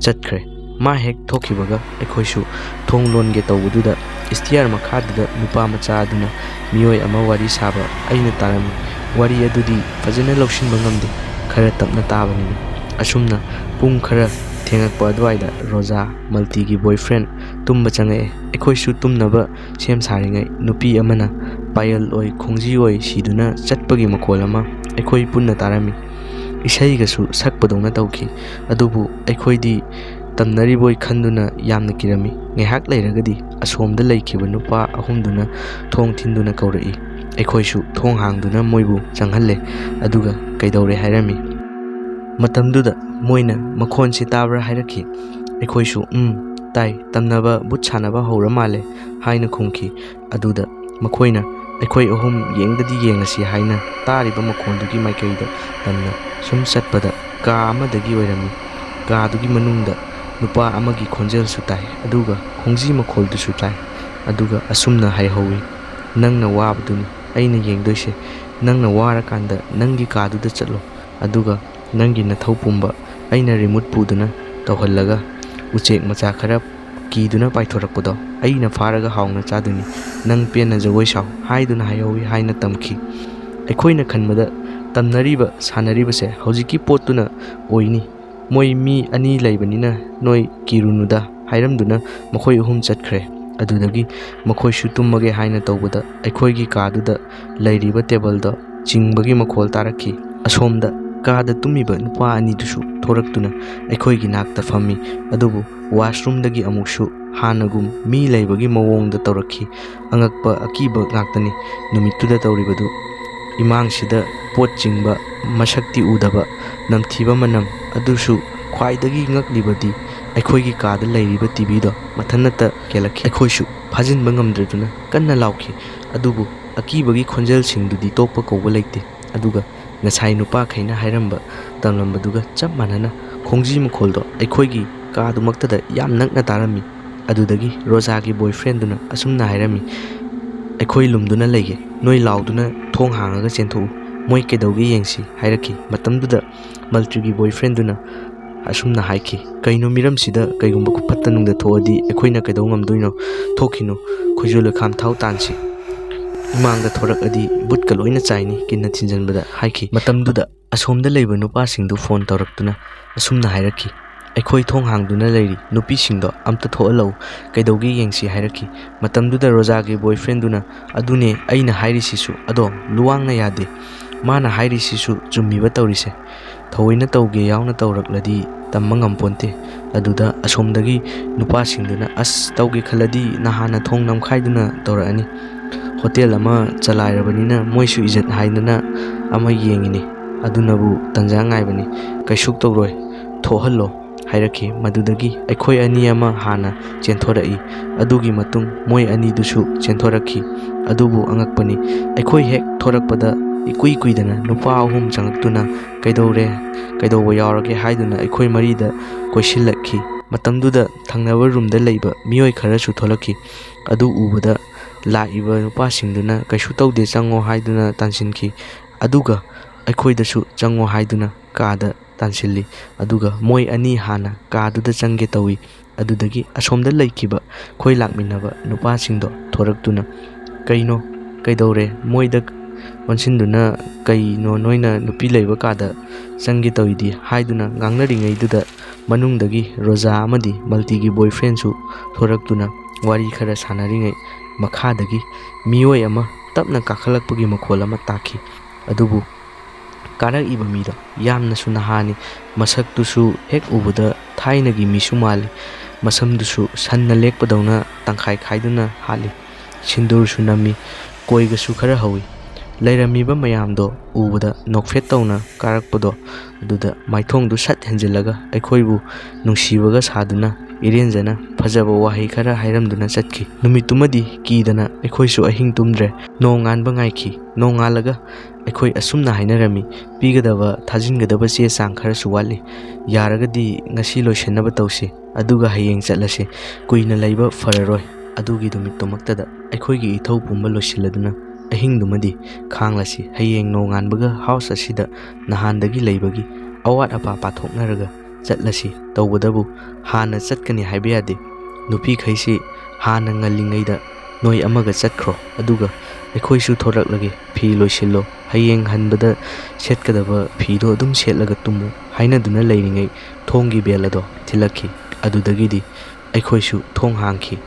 ꯆꯠꯈ꯭ꯔꯦ꯫ ꯃꯥ ꯍꯦꯛ ꯊꯣꯛꯈꯤꯕꯒ ꯑꯩꯈꯣꯏꯁꯨ ꯊꯣꯡ ꯂꯣꯟꯒꯦ ꯇꯧꯕꯗꯨꯗ ꯏꯁꯇꯤꯌꯥꯔ ꯃꯈꯥꯗꯨꯗ ꯅꯨꯄꯥ ꯃꯆꯥ ꯑꯗꯨꯅ ꯃꯤꯑꯣꯏ ꯑꯃ ꯋꯥꯔꯤ ꯁꯥꯕ ꯑꯩꯅ ꯇꯥꯔꯝꯃꯤ꯫ ꯋꯥꯔꯤ ꯑꯗꯨꯗꯤ ꯐꯖꯅ ꯂꯧꯁꯤꯟꯕ ꯉꯝꯗꯦ, ꯈꯔ ꯇꯞꯅ ꯇꯥꯕꯅꯤꯅ꯫ ꯑꯁꯨꯝꯅ ꯄꯨꯡ ꯈꯔ ꯊꯦꯡꯉꯛꯄ ꯑꯗꯨꯋꯥꯏꯗ ꯔꯣꯖꯥ, ꯃꯜꯇꯤꯒꯤ ꯕꯣꯏꯐ꯭ꯔꯦꯟ, ꯇꯨꯝꯕ ꯆꯪꯉꯛꯑꯦ꯫ ꯑꯩꯈꯣꯏꯁꯨ ꯇꯨꯝꯅꯕ ꯁꯦꯝ ꯁꯥꯔꯤꯉꯩ ꯅꯨꯄꯤ ꯑꯃꯅ ꯄꯥꯌꯜ ꯑꯣꯏ ꯈꯣꯡꯖꯤ ꯑꯣꯏ ꯁꯤꯗꯨꯅ ꯆꯠꯄꯒꯤ ꯃꯈꯣꯜ ꯑꯃ ꯑꯩꯈꯣꯏ ꯄꯨꯟꯅ ꯇꯥꯔꯝꯃꯤ꯫ ꯏꯁꯩꯒꯁꯨ ꯁꯛꯄꯗꯧꯅ ꯇꯧꯈꯤ꯫ ꯑꯗꯨꯕꯨ ꯑꯩꯈꯣꯏꯗꯤ ꯇꯝꯅꯔꯤꯕꯣꯏ ꯈꯟꯗꯨꯅ ꯌꯥꯝꯅ ꯀꯤꯔꯝꯃꯤ꯫ ꯉꯥꯏꯍꯥꯛ ꯂꯩꯔꯒꯗꯤ ꯑꯁꯣꯝꯗ ꯂꯩꯈꯤꯕ ꯅꯨꯄꯥ ꯑꯍꯨꯝꯗꯨꯅ ꯊꯣꯡ ꯊꯤꯟꯗꯨꯅ ꯀꯧꯔꯛꯏ꯫ ꯑꯩꯈꯣꯏꯁꯨ ꯊꯣꯡ ꯍꯥꯡꯗꯨꯅ ꯃꯣꯏꯕꯨ ꯆꯪꯍꯜꯂꯦ꯫ ꯑꯗꯨꯒ ꯀꯩꯗꯧꯔꯦ ꯍꯥꯏꯔꯝꯃꯤ꯫ ꯃꯇꯝꯗꯨꯗ ꯃꯣꯏꯅ "ꯃꯈꯣꯟꯁꯤ ꯇꯥꯕ꯭ꯔꯥ?" ꯍꯥꯏꯔꯛꯈꯤ꯫ ꯑꯩꯈꯣꯏꯁꯨ "ꯎꯝ, ꯇꯥꯏ, ꯇꯝꯅꯕ ꯕꯨꯠ ꯁꯥꯟꯅꯕ ꯍꯧꯔ ꯃꯥꯜꯂꯦ" ꯍꯥꯏꯅ ꯈꯨꯝꯈꯤ꯫ ꯑꯗꯨꯗ ꯃꯈꯣꯏꯅ ꯑꯩꯈꯣꯏ ꯑꯍꯨꯝ ꯌꯦꯡꯗꯗꯤ ꯌꯦꯡꯉꯁꯤ ꯍꯥꯏꯅ ꯇꯥꯔꯤꯕ ꯃꯈꯣꯜꯗꯨꯒꯤ ꯃꯥꯏꯀꯩꯗ ꯇꯝꯅ ꯁꯨꯝ ꯆꯠꯄꯗ ꯀꯥ ꯑꯃꯗꯒꯤ ꯑꯣꯏꯔꯝꯃꯤ꯫ ꯀꯥꯗꯨꯒꯤ ꯃꯅꯨꯡꯗ ꯅꯨꯄꯥ ꯑꯃꯒꯤ ꯈꯣꯟꯖꯦꯜꯁꯨ ꯇꯥꯏ, ꯑꯗꯨꯒ ꯈꯣꯡꯖꯤ ꯃꯈꯣꯜꯗꯨꯁꯨ ꯇꯥꯏ꯫ ꯑꯗꯨꯒ ꯑꯁꯨꯝꯅ ꯍꯥꯏꯍꯧꯋꯤ, "ꯅꯪꯅ ꯋꯥꯕꯗꯨꯅꯤ ꯑꯩꯅ ꯌꯦꯡꯗꯣꯏꯁꯦ꯫ ꯅꯪꯅ ꯋꯥꯔꯀꯥꯟꯗ ꯅꯪꯒꯤ ꯀꯥꯗꯨꯗ ꯆꯠꯂꯣ, ꯑꯗꯨꯒ ꯅꯪꯒꯤ ꯅꯊꯧ ꯄꯨꯝꯕ ꯑꯩꯅ ꯔꯤꯃꯣꯠ ꯄꯨꯗꯨꯅ ꯇꯧꯍꯜꯂꯒ ꯎꯆꯦꯛ ꯃꯆꯥ ꯈꯔ ꯀꯤꯗꯨꯅ ꯄꯥꯏꯊꯣꯔꯛꯄꯗꯣ ꯑꯩꯅ ꯐꯥꯔꯒ ꯍꯥꯎꯅ ꯆꯥꯗꯣꯏꯅꯤ꯫ ꯅꯪ ꯄꯦꯟꯅ ꯖꯒꯣꯏ ꯁꯥꯎ" ꯍꯥꯏꯗꯨꯅ ꯍꯥꯏꯍꯧꯋꯤ ꯍꯥꯏꯅ ꯇꯝꯈꯤ꯫ ꯑꯩꯈꯣꯏꯅ ꯈꯟꯕꯗ ꯇꯝꯅꯔꯤꯕ ꯁꯥꯟꯅꯔꯤꯕꯁꯦ ꯍꯧꯖꯤꯛꯀꯤ ꯄꯣꯠꯇꯨꯅ ꯑꯣꯏꯅꯤ꯫ ꯃꯣꯏ ꯃꯤ ꯑꯅꯤ ꯂꯩꯕꯅꯤꯅ ꯅꯣꯏ ꯀꯤꯔꯨꯅꯨꯗ ꯍꯥꯏꯔꯝꯗꯨꯅ ꯃꯈꯣꯏ ꯑꯍꯨꯝ ꯆꯠꯈ꯭ꯔꯦ꯫ ꯑꯗꯨꯗꯒꯤ ꯃꯈꯣꯏꯁꯨ ꯇꯨꯝꯃꯒꯦ ꯍꯥꯏꯅ ꯇꯧꯕꯗ ꯑꯩꯈꯣꯏꯒꯤ ꯀꯥꯗꯨꯗ ꯂꯩꯔꯤꯕ ꯇꯦꯕꯜꯗꯣ ꯆꯤꯡꯕꯒꯤ ꯃꯈꯣꯜ ꯇꯥꯔꯛꯈꯤ꯫ ꯑꯁꯣꯝꯗ ꯀꯥꯗ ꯇꯨꯝꯃꯤꯕ ꯅꯨꯄꯥ ꯑꯅꯤꯗꯨꯁꯨ ꯊꯣꯔꯛꯇꯨꯅ ꯑꯩꯈꯣꯏꯒꯤ ꯅꯥꯛꯇ ꯐꯝꯃꯤ꯫ ꯑꯗꯨꯕꯨ ꯋꯥꯁꯔꯨꯝꯗꯒꯤ ꯑꯃꯨꯛꯁꯨ ꯍꯥꯟꯅꯒꯨꯝ ꯃꯤ ꯂꯩꯕꯒꯤ ꯃꯑꯣꯡꯗ ꯇꯧꯔꯛꯈꯤ꯫ ꯑꯉꯛꯄ ꯑꯀꯤꯕ ꯉꯥꯛꯇꯅꯤ ꯅꯨꯃꯤꯠꯇꯨꯗ ꯇꯧꯔꯤꯕꯗꯨ꯫ ꯏꯃꯥꯡꯁꯤꯗ ꯄꯣꯠ ꯆꯤꯡꯕ, ꯃꯁꯛꯇꯤ ꯎꯗꯕ, ꯅꯝꯊꯤꯕ ꯃꯅꯝ꯫ ꯑꯗꯨꯁꯨ ꯈ꯭ꯋꯥꯏꯗꯒꯤ ꯉꯛꯂꯤꯕꯗꯤ ꯑꯩꯈꯣꯏꯒꯤ ꯀꯥꯗ ꯂꯩꯔꯤꯕ ꯇꯤꯚꯤꯗꯣ ꯃꯊꯟꯅꯇ ꯀꯦꯜꯂꯛꯈꯤ꯫ ꯑꯩꯈꯣꯏꯁꯨ ꯐꯥꯖꯤꯟꯕ ꯉꯝꯗ꯭ꯔꯗꯨꯅ ꯀꯟꯅ ꯂꯥꯎꯈꯤ꯫ ꯑꯗꯨꯕꯨ ꯑꯀꯤꯕꯒꯤ ꯈꯣꯟꯖꯦꯜꯁꯤꯡꯗꯨꯗꯤ ꯇꯣꯛꯄ ꯀꯧꯕ ꯂꯩꯇꯦ꯫ ꯑꯗꯨꯒ ꯉꯁꯥꯏ ꯅꯨꯄꯥꯈꯩꯅ ꯍꯥꯏꯔꯝꯕ ꯇꯝꯂꯝꯕꯗꯨꯒ ꯆꯞ ꯃꯥꯟꯅꯅ ꯈꯣꯡꯖꯤ ꯃꯈꯣꯜꯗꯣ ꯑꯩꯈꯣꯏꯒꯤ ꯀꯥꯗꯨꯃꯛꯇꯗ ꯌꯥꯝ ꯅꯛꯅ ꯇꯥꯔꯝꯃꯤ꯫ ꯑꯗꯨꯗꯒꯤ ꯔꯣꯖꯥꯒꯤ ꯕꯣꯏꯐ꯭ꯔꯦꯟꯗꯨꯅ ꯑꯁꯨꯝꯅ ꯍꯥꯏꯔꯝꯃꯤ, "ꯑꯩꯈꯣꯏ ꯂꯨꯝꯗꯨꯅ ꯂꯩꯒꯦ, ꯅꯣꯏ ꯂꯥꯎꯗꯨꯅ ꯊꯣꯡ ꯍꯥꯡꯉꯒ ꯆꯦꯟꯊꯣꯛꯎ, ꯃꯣꯏ ꯀꯩꯗꯧꯒꯦ ꯌꯦꯡꯁꯤ" ꯍꯥꯏꯔꯛꯈꯤ꯫ ꯃꯇꯝꯗꯨꯗ ꯃꯜꯇ꯭ꯔꯤꯒꯤ ꯕꯣꯏꯐ꯭ꯔꯦꯟꯗꯨꯅ ꯑꯁꯨꯝꯅ ꯍꯥꯏꯈꯤ, "ꯀꯩꯅꯣ, ꯃꯤꯔꯝꯁꯤꯗ ꯀꯩꯒꯨꯝꯕ ꯐꯠꯇ ꯅꯨꯡꯗ ꯊꯣꯛꯑꯗꯤ ꯑꯩꯈꯣꯏꯅ ꯀꯩꯗꯧ ꯉꯝꯗꯣꯏꯅꯣ? ꯊꯣꯛꯈꯤꯅꯨ, ꯈꯣꯏꯖꯨ ꯂꯣꯏꯈꯥꯝ ꯊꯥꯎ ꯇꯥꯟꯁꯤ꯫ ꯏꯃꯥꯡꯗ ꯊꯣꯔꯛꯑꯗꯤ ꯕꯨꯠꯀ ꯂꯣꯏꯅ ꯆꯥꯏꯅꯤ" ꯀꯤꯟꯅ ꯊꯤꯟꯖꯟꯕꯗ ꯍꯥꯏꯈꯤ꯫ ꯃꯇꯝꯗꯨꯗ ꯑꯁꯣꯝꯗ ꯂꯩꯕ ꯅꯨꯄꯥꯁꯤꯡꯗꯨ ꯐꯣꯟ ꯇꯧꯔꯛꯇꯨꯅ ꯑꯁꯨꯝꯅ ꯍꯥꯏꯔꯛꯈꯤ, "ꯑꯩꯈꯣꯏ ꯊꯣꯡ ꯍꯥꯡꯗꯨꯅ ꯂꯩꯔꯤ, ꯅꯨꯄꯤꯁꯤꯡꯗꯣ ꯑꯝꯇ ꯊꯣꯛꯍꯜꯂꯛꯎ, ꯀꯩꯗꯧꯒꯦ ꯌꯦꯡꯁꯤ" ꯍꯥꯏꯔꯛꯈꯤ꯫ ꯃꯇꯝꯗꯨꯗ ꯔꯣꯖꯥꯒꯤ ꯕꯣꯏꯐ꯭ꯔꯦꯟꯗꯨꯅ, "ꯑꯗꯨꯅꯦ ꯑꯩꯅ ꯍꯥꯏꯔꯤꯁꯤꯁꯨ, ꯑꯗꯣ ꯂꯨꯋꯥꯡꯅ ꯌꯥꯗꯦ, ꯃꯥꯅ ꯍꯥꯏꯔꯤꯁꯤꯁꯨ ꯆꯨꯝꯃꯤꯕ ꯇꯧꯔꯤꯁꯦ꯫ ꯊꯑꯣꯏꯅ ꯇꯧꯒꯦ ꯌꯥꯎꯅ ꯇꯧꯔꯛꯂꯗꯤ ꯇꯝꯕ ꯉꯝꯄꯣꯟꯇꯦ"꯫ ꯑꯗꯨꯗ ꯑꯁꯣꯝꯗꯒꯤ ꯅꯨꯄꯥꯁꯤꯡꯗꯨꯅ, "ꯑꯁ, ꯇꯧꯒꯦ ꯈꯜꯂꯗꯤ ꯅꯍꯥꯟꯅ ꯊꯣꯡ ꯅꯝꯈꯥꯏꯗꯨꯅ ꯇꯧꯔꯛꯑꯅꯤ꯫ ꯍꯣꯇꯦꯜ ꯑꯃ ꯆꯂꯥꯏꯔꯕꯅꯤꯅ ꯃꯣꯏꯁꯨ ꯏꯖꯠ ꯍꯥꯏꯗꯅ ꯑꯃ ꯌꯦꯡꯉꯤꯅꯤ, ꯑꯗꯨꯅꯕꯨ ꯇꯟꯖꯥ ꯉꯥꯏꯕꯅꯤ꯫ ꯀꯩꯁꯨ ꯇꯧꯔꯣꯏ, ꯊꯣꯛꯍꯜꯂꯣ" ꯍꯥꯏꯔꯛꯈꯤ꯫ ꯃꯗꯨꯗꯒꯤ ꯑꯩꯈꯣꯏ ꯑꯅꯤ ꯑꯃ ꯍꯥꯟꯅ ꯆꯦꯟꯊꯣꯔꯛꯏ꯫ ꯑꯗꯨꯒꯤ ꯃꯇꯨꯡ ꯃꯣꯏ ꯑꯅꯤꯗꯨꯁꯨ ꯆꯦꯟꯊꯣꯔꯛꯈꯤ꯫ ꯑꯗꯨꯕꯨ ꯑꯉꯛꯄꯅꯤ, ꯑꯩꯈꯣꯏ ꯍꯦꯛ ꯊꯣꯔꯛꯄꯗ ꯏꯀꯨꯏ ꯀꯨꯏꯗꯅ ꯅꯨꯄꯥ ꯑꯍꯨꯝ ꯆꯪꯂꯛꯇꯨꯅ "ꯀꯩꯗꯧꯔꯦ? ꯀꯩꯗꯧꯕ ꯌꯥꯎꯔꯒꯦ?" ꯍꯥꯏꯗꯨꯅ ꯑꯩꯈꯣꯏ ꯃꯔꯤꯗ ꯀꯣꯏꯁꯤꯜꯂꯛꯈꯤ꯫ ꯃꯇꯝꯗꯨꯗ ꯊꯪꯅꯕ ꯔꯨꯝꯗ ꯂꯩꯕ ꯃꯤꯑꯣꯏ ꯈꯔꯁꯨ ꯊꯣꯛꯂꯛꯈꯤ꯫ ꯑꯗꯨ ꯎꯕꯗ ꯂꯥꯛꯏꯕ ꯅꯨꯄꯥꯁꯤꯡꯗꯨꯅ "ꯀꯩꯁꯨ ꯇꯧꯗꯦ, ꯆꯪꯉꯣ" ꯍꯥꯏꯗꯨꯅ ꯇꯥꯟꯁꯤꯟꯈꯤ꯫ ꯑꯗꯨꯒ ꯑꯩꯈꯣꯏꯗꯁꯨ "ꯆꯪꯉꯣ" ꯍꯥꯏꯗꯨꯅ ꯀꯥꯗ ꯇꯥꯟꯁꯤꯜꯂꯤ꯫ ꯑꯗꯨꯒ ꯃꯣꯏ ꯑꯅꯤ ꯍꯥꯟꯅ ꯀꯥꯗꯨꯗ ꯆꯪꯒꯦ ꯇꯧꯏ꯫ ꯑꯗꯨꯗꯒꯤ ꯑꯁꯣꯝꯗ ꯂꯩꯈꯤꯕ ꯑꯩꯈꯣꯏ ꯂꯥꯛꯃꯤꯟꯅꯕ ꯅꯨꯄꯥꯁꯤꯡꯗꯣ ꯊꯣꯔꯛꯇꯨꯅ "ꯀꯩꯅꯣ? ꯀꯩꯗꯧꯔꯦ?" ꯃꯣꯏꯗ ꯑꯣꯟꯁꯤꯟꯗꯨꯅ "ꯀꯩꯅꯣ ꯅꯣꯏꯅ ꯅꯨꯄꯤ ꯂꯩꯕ ꯀꯥꯗ ꯆꯪꯒꯦ ꯇꯧꯏꯗꯤ?" ꯍꯥꯏꯗꯨꯅ ꯉꯥꯡꯅꯔꯤꯉꯩꯗꯨꯗ ꯃꯅꯨꯡꯗꯒꯤ ꯔꯣꯖꯥ ꯑꯃꯗꯤ ꯃꯜꯇꯤꯒꯤ ꯕꯣꯏꯐ꯭ꯔꯦꯟꯁꯨ ꯊꯣꯔꯛꯇꯨꯅ ꯋꯥꯔꯤ ꯈꯔ ꯁꯥꯟꯅꯔꯤꯉꯩ ꯃꯈꯥꯗꯒꯤ ꯃꯤꯑꯣꯏ ꯑꯃ ꯇꯞꯅ ꯀꯥꯈꯠꯂꯛꯄꯒꯤ ꯃꯈꯣꯜ ꯑꯃ ꯇꯥꯈꯤ꯫ ꯑꯗꯨꯕꯨ ꯀꯥꯔꯛꯏꯕ ꯃꯤꯗꯣ ꯌꯥꯝꯅꯁꯨ ꯅꯍꯥꯅꯤ꯫ ꯃꯁꯛꯇꯨꯁꯨ ꯍꯦꯛ ꯎꯕꯗ ꯊꯥꯏꯅꯒꯤ ꯃꯤꯁꯨ ꯃꯥꯜꯂꯤ꯫ ꯃꯁꯝꯗꯨꯁꯨ ꯁꯟꯅ ꯂꯦꯛꯄꯗꯧꯅ ꯇꯪꯈꯥꯏ ꯈꯥꯏꯗꯨꯅ ꯍꯥꯠꯂꯤ꯫ ꯁꯤꯟꯗꯨꯔꯁꯨ ꯅꯝꯃꯤ꯫ ꯀꯣꯏꯒꯁꯨ ꯈꯔ ꯍꯧꯏ꯫ ꯂꯩꯔꯝꯃꯤꯕ ꯃꯌꯥꯝꯗꯣ ꯎꯕꯗ ꯅꯣꯛꯐꯦꯠ ꯇꯧꯅ ꯀꯥꯔꯛꯄꯗꯣ, ꯑꯗꯨꯗ ꯃꯥꯏꯊꯣꯡꯗꯨ ꯁꯠ ꯍꯦꯟꯖꯤꯜꯂꯒ ꯑꯩꯈꯣꯏꯕꯨ ꯅꯨꯡꯁꯤꯕꯒ ꯁꯥꯗꯨꯅ ꯏꯔꯦꯟꯖꯅ ꯐꯖꯕ ꯋꯥꯍꯩ ꯈꯔ ꯍꯥꯏꯔꯝꯗꯨꯅ ꯆꯠꯈꯤ꯫ ꯅꯨꯃꯤꯠꯇꯨꯃꯗꯤ ꯀꯤꯗꯅ ꯑꯩꯈꯣꯏꯁꯨ ꯑꯍꯤꯡ ꯇꯨꯝꯗ꯭ꯔꯦ꯫ ꯅꯣꯡꯉꯥꯟꯕ ꯉꯥꯏꯈꯤ꯫ ꯅꯣꯡꯉꯥꯜꯂꯒ ꯑꯩꯈꯣꯏ ꯑꯁꯨꯝꯅ ꯍꯥꯏꯅꯔꯝꯃꯤ, "ꯄꯤꯒꯗꯕ, ꯊꯥꯖꯤꯟꯒꯗꯕ ꯆꯦ ꯆꯥꯡ ꯈꯔꯁꯨ ꯋꯥꯠꯂꯤ꯫ ꯌꯥꯔꯒꯗꯤ ꯉꯁꯤ ꯂꯣꯏꯁꯤꯟꯅꯕ ꯇꯧꯁꯤ, ꯑꯗꯨꯒ ꯍꯌꯦꯡ ꯆꯠꯂꯁꯤ꯫ ꯀꯨꯏꯅ ꯂꯩꯕ ꯐꯔꯔꯣꯏ꯫" ꯑꯗꯨꯒꯤ ꯅꯨꯃꯤꯠꯇꯨꯃꯛꯇꯗ ꯑꯩꯈꯣꯏꯒꯤ ꯏꯊꯧ ꯄꯨꯝꯕ ꯂꯣꯏꯁꯤꯜꯂꯗꯨꯅ ꯑꯍꯤꯡꯗꯨꯃꯗꯤ ꯈꯥꯡꯂꯁꯤ꯫ ꯍꯌꯦꯡ ꯅꯣꯡꯉꯥꯟꯕꯒ ꯍꯥꯎꯁ ꯑꯁꯤꯗ ꯅꯍꯥꯟꯗꯒꯤ ꯂꯩꯕꯒꯤ ꯑꯋꯥꯠ ꯑꯄꯥ ꯄꯥꯊꯣꯛꯅꯔꯒ ꯆꯠꯂꯁꯤ꯫ ꯇꯧꯕꯗꯕꯨ ꯍꯥꯟꯅ ꯆꯠꯀꯅꯤ ꯍꯥꯏꯕ ꯌꯥꯗꯦ꯫ ꯅꯨꯄꯤꯈꯩꯁꯤ ꯍꯥꯟꯅ ꯉꯜꯂꯤꯉꯩꯗ ꯅꯣꯏ ꯑꯃꯒ ꯆꯠꯈ꯭ꯔꯣ, ꯑꯗꯨꯒ ꯑꯩꯈꯣꯏꯁꯨ ꯊꯣꯔꯛꯂꯒꯦ꯫ ꯐꯤ ꯂꯣꯏꯁꯤꯜꯂꯣ, ꯍꯌꯦꯡ ꯍꯟꯕꯗ ꯁꯦꯠꯀꯗꯕ ꯐꯤꯗꯣ ꯑꯗꯨꯝ ꯁꯦꯠꯂꯒ ꯇꯨꯝꯃꯨ ꯍꯥꯏꯅꯗꯨꯅ ꯂꯩꯔꯤꯉꯩ ꯊꯣꯡꯒꯤ ꯕꯦꯜ ꯑꯗꯣ ꯊꯤꯜꯂꯛꯈꯤ꯫ ꯑꯗꯨꯗꯒꯤꯗꯤ ꯑꯩꯈꯣꯏꯁꯨ ꯊꯣꯡ ꯍꯥꯡꯈꯤ꯫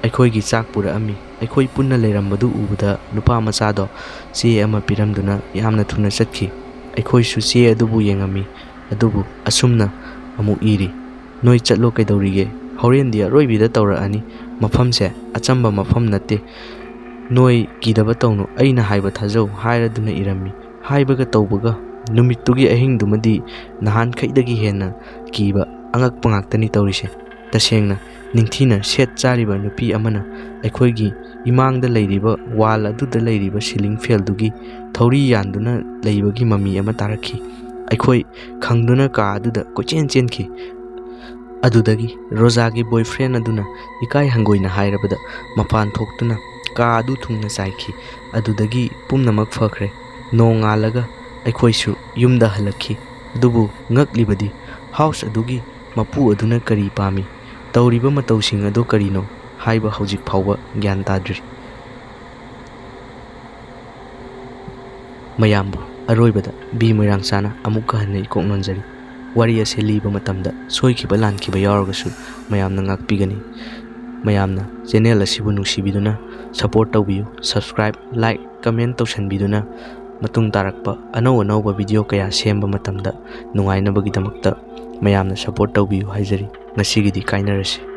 ꯑꯩꯈꯣꯏꯒꯤ ꯆꯥꯛ ꯄꯨꯔꯛꯑꯝꯃꯤ꯫ ꯑꯩꯈꯣꯏ ꯄꯨꯟꯅ ꯂꯩꯔꯝꯕꯗꯨ ꯎꯕꯗ ꯅꯨꯄꯥ ꯃꯆꯥꯗꯣ ꯆꯦ ꯑꯃ ꯄꯤꯔꯝꯗꯨꯅ ꯌꯥꯝꯅ ꯊꯨꯅ ꯆꯠꯈꯤ꯫ ꯑꯩꯈꯣꯏꯁꯨ ꯆꯦ ꯑꯗꯨꯕꯨ ꯌꯦꯡꯉꯝꯃꯤ꯫ ꯑꯗꯨꯕꯨ ꯑꯁꯨꯝꯅ ꯑꯃꯨꯛ ꯏꯔꯤ, "ꯅꯣꯏ ꯆꯠꯂꯣ, ꯀꯩꯗꯧꯔꯤꯒꯦ? ꯍꯣꯔꯦꯟꯗꯤ ꯑꯔꯣꯏꯕꯤꯗ ꯇꯧꯔꯛꯑꯅꯤ꯫ ꯃꯐꯝꯁꯦ ꯑꯆꯝꯕ ꯃꯐꯝ ꯅꯠꯇꯦ꯫ ꯅꯣꯏ ꯀꯤꯗꯕ ꯇꯧꯅꯨ, ꯑꯩꯅ ꯍꯥꯏꯕ ꯊꯥꯖꯧ" ꯍꯥꯏꯔꯗꯨꯅ ꯏꯔꯝꯃꯤ꯫ ꯍꯥꯏꯕꯒ ꯇꯧꯕꯒ ꯅꯨꯃꯤꯠꯇꯨꯒꯤ ꯑꯍꯤꯡꯗꯨꯃꯗꯤ ꯅꯍꯥꯟꯈꯩꯗꯒꯤ ꯍꯦꯟꯅ ꯀꯤꯕ ꯑꯉꯛꯄ ꯉꯥꯛꯇꯅꯤ ꯇꯧꯔꯤꯁꯦ꯫ ꯇꯁꯦꯡꯅ ꯅꯤꯡꯊꯤꯅ ꯁꯦꯠ ꯆꯥꯔꯤꯕ ꯅꯨꯄꯤ ꯑꯃꯅ ꯑꯩꯈꯣꯏꯒꯤ ꯏꯃꯥꯡꯗ ꯂꯩꯔꯤꯕ ꯋꯥꯜ ꯑꯗꯨꯗ ꯂꯩꯔꯤꯕ ꯁꯤꯂꯤꯡ ꯐꯦꯜꯗꯨꯒꯤ ꯊꯧꯔꯤ ꯌꯥꯟꯗꯨꯅ ꯂꯩꯕꯒꯤ ꯃꯃꯤ ꯑꯃ ꯇꯥꯔꯛꯈꯤ꯫ ꯑꯩꯈꯣꯏ ꯈꯪꯗꯨꯅ ꯀꯥ ꯑꯗꯨꯗ ꯀꯣꯏꯆꯦꯟ ꯆꯦꯟꯈꯤ꯫ ꯑꯗꯨꯗꯒꯤ ꯔꯣꯖꯥꯒꯤ ꯕꯣꯏꯐ꯭ꯔꯦꯟ ꯑꯗꯨꯅ ꯏꯀꯥꯏ ꯍꯪꯒꯣꯏꯅ ꯍꯥꯏꯔꯕꯗ ꯃꯄꯥꯟ ꯊꯣꯛꯇꯨꯅ ꯀꯥ ꯑꯗꯨ ꯊꯨꯡꯅ ꯆꯥꯏꯈꯤ꯫ ꯑꯗꯨꯗꯒꯤ ꯄꯨꯝꯅꯃꯛ ꯐꯈ꯭ꯔꯦ꯫ ꯅꯣꯡꯉꯥꯜꯂꯒ ꯑꯩꯈꯣꯏꯁꯨ ꯌꯨꯝꯗ ꯍꯜꯂꯛꯈꯤ꯫ ꯑꯗꯨꯕꯨ ꯉꯛꯂꯤꯕꯗꯤ ꯍꯥꯎꯁ ꯑꯗꯨꯒꯤ ꯃꯄꯨ ꯑꯗꯨꯅ ꯀꯔꯤ ꯄꯥꯝꯃꯤ, ꯇꯧꯔꯤꯕ ꯃꯇꯧꯁꯤꯡ ꯑꯗꯨ ꯀꯔꯤꯅꯣ ꯍꯥꯏꯕ ꯍꯧꯖꯤꯛ ꯐꯥꯎꯕ ꯒ꯭ꯌꯥꯟ ꯇꯥꯗ꯭ꯔꯤ꯫ ꯃꯌꯥꯝꯕꯨ ꯑꯔꯣꯏꯕꯗ ꯕꯤ ꯃꯣꯏꯔꯥꯡꯆꯥꯅ ꯑꯃꯨꯛꯀ ꯍꯟꯅ ꯏꯀꯣꯛ ꯅꯣꯟꯖꯔꯤ꯫ ꯋꯥꯔꯤ ꯑꯁꯤ ꯂꯤꯕ ꯃꯇꯝꯗ ꯁꯣꯏꯈꯤꯕ ꯂꯥꯟꯈꯤꯕ ꯌꯥꯎꯔꯒꯁꯨ ꯃꯌꯥꯝꯅ ꯉꯥꯛꯄꯤꯒꯅꯤ꯫ ꯃꯌꯥꯝꯅ ꯆꯦꯅꯦꯜ ꯑꯁꯤꯕꯨ ꯅꯨꯡꯁꯤꯕꯤꯗꯨꯅ ꯁꯄꯣꯔꯠ ꯇꯧꯕꯤꯌꯨ꯫ ꯁꯕꯁꯀ꯭ꯔꯥꯏꯕ, ꯂꯥꯏꯛ, ꯀꯃꯦꯟ ꯇꯧꯁꯟꯕꯤꯗꯨꯅ ꯃꯇꯨꯡ ꯇꯥꯔꯛꯄ ꯑꯅꯧ ꯑꯅꯧꯕ ꯚꯤꯗꯤꯑꯣ ꯀꯌꯥ ꯁꯦꯝꯕ ꯃꯇꯝꯗ ꯅꯨꯡꯉꯥꯏꯅꯕꯒꯤꯗꯃꯛꯇ ꯃꯌꯥꯝꯅ ꯁꯄꯣꯔꯠ ꯇꯧꯕꯤꯌꯨ ꯍꯥꯏꯖꯔꯤ꯫ ꯉꯁꯤꯒꯤꯗꯤ ꯀꯥꯏꯅꯔꯁꯤ꯫